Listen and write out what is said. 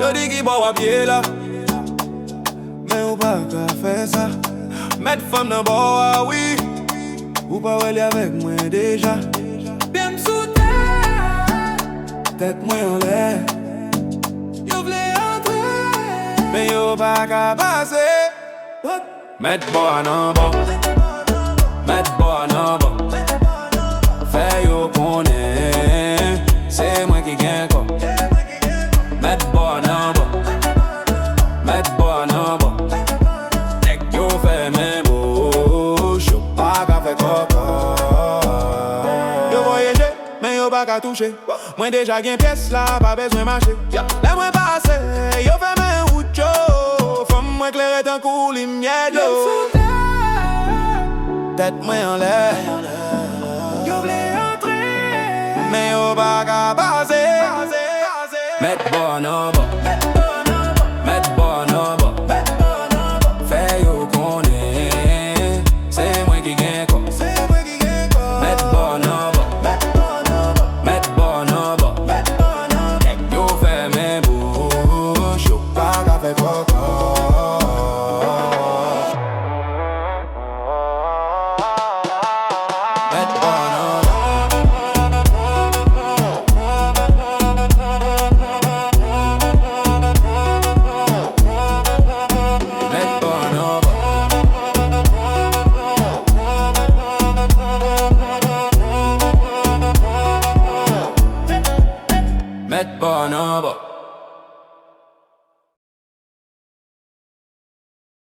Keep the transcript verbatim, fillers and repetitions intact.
Yo di ki bò w ap ye la, men ou pa ka fè sa. Mèt fanm nan bò a, wi. Ou pa wè li avèk mwen deja. Pye m sou tè, tèt mwen anlè. Yo vle antre, men yo pa ka pase. Mèt bò a nan bò, mèt bò a nan bò. Fè yo konnen se mwen ki gen kò. Mèt bò a nan bò, mèt bò a nan bò. Nèg yo fèmen bouch, yo pa ka fè kòkò. Yo voye je, men yo pa ka touche. Mwen deja gen pyès la, pa bezwen mache. Lè mwen pase, yo fèmen wout yo. Fanm mwen klere tankou limyè dlo. Tèt mwen anlè. Yo vle antre, men yo pa ka pase. Mèt bò a nan bò, mèt bò a nan bò. Fè yo konnen se mwen ki gen kò. Mèt bò a nan bò, mèt bò a nan bò. Nèg yo fèmen bouch, yo pa ka fè kòkò. Mèt bò a nan bò. Mèt bò a nan bò. Mèt bò a nan bò.